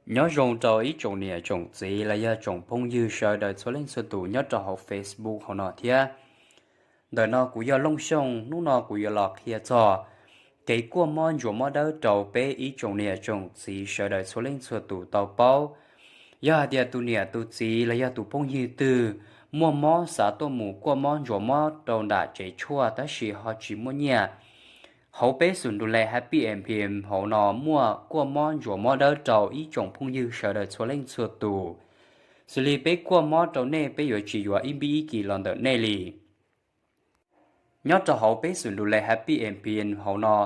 Nyob zoo rau ib tsoom niam tsoom txiv los yog tsoom phooj ywg sawv daws txhua leej txhua tus nyob rau hauv Facebook hauv no thiab. Ntawm no kuv yog Looj Xyooj, hnub no kuv yuav los qhia txog kev kuaj mob ntsuas mob dawb rau peb ib tsoom niam tsoom txiv sawv daws txhua leej txhua tus tau paub. Yog hais tias tus niam tus txiv los yog tus phooj ywg twg muaj mob xav tuaj mus kuaj mob ntsuas mob rau nram tsev tshuaj tab sis ho tsis muaj nyiaj, hauv peb xum du le Happy and Pim hauv no muaj kuaj mob ntsuas mob dawb rau ib tsoom phooj ywg sawv daws txhua leej txhua tus. Xws li peb kuaj mob rau nej, peb yuav tsis yuav ib npib ib kis los ntawm nej li. Nyob rau hauv peb xum du le Happy and Pim hauv no,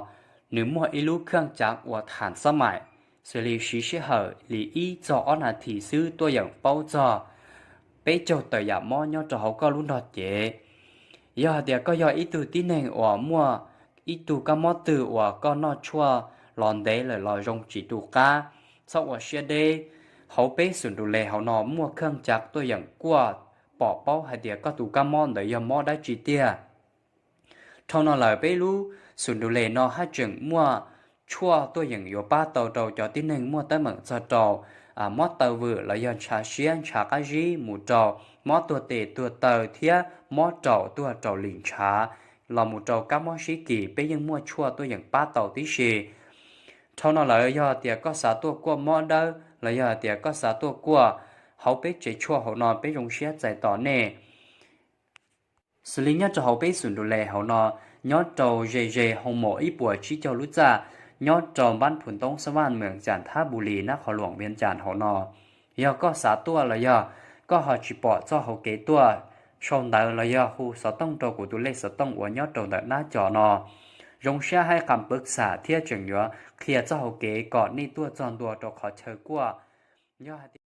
nws muaj ib lub kheej cav ua tham xab maim, xws li siv sij hawm li ib txog ob nas this xwb tuaj yeem paub txog peb caug tawm yam mob nyob rau hauv koj lub nrog cev. Yog hais tias koj yog ib tug tib neeg uas muaj ib tug kab mob twg uas koj noj tshuaj los ntev lawm los zoo tsis tu qab, txhob ua siab deb. Hauv peb xum du le hauv no muaj kheej cav tuaj yeem kuaj pom paub hais tias koj tus kab mob ntawd yog mob dab tsi tiag. Dhau no lawm peb lub xum du le no haj tseem muaj tshuaj tuaj yeem yuav pab tau rau cov tib neeg muaj teeb meem txog rau mob taw vwm los yog ntshav siab ntshav qab zib, mus rau mob tuag tes tuag taw thiab mob raum tuag raum lim ntshav, los mus rau kab mob sib kis peb yeej muaj tshuaj tuaj yeem pab tau tib si. Dhau no lawm yog tias koj xav tuaj kuaj mob dawb los yog tias koj xav tuaj kuaj, hauv peb tsev tshuaj hauv no peb zoo siab txais tos nej. Xws li nyob rau hauv peb xum du le hauv no, nyob rau ze ze hoo mom ib puas tsib caug lub txaj, nyob rau npab Phu Toob Xab Vaj, Meem Cas Thab Npu Lis, Nab Qhov Luam, Vias Cas hauv no, yog koj xav tuaj los yog koj ho tsis pom txoj hauv kev tuaj, sau ntawv los yog hu xov tooj rau kuv tus lej xov tooj uas nyob rau ntawm nab co no. Zoo siab hais qam pwv xam thiab tseem yuav qhia txoj hauv kev kom nej tuaj txog ntua rau qhov chaw kuaj. Yog hais tias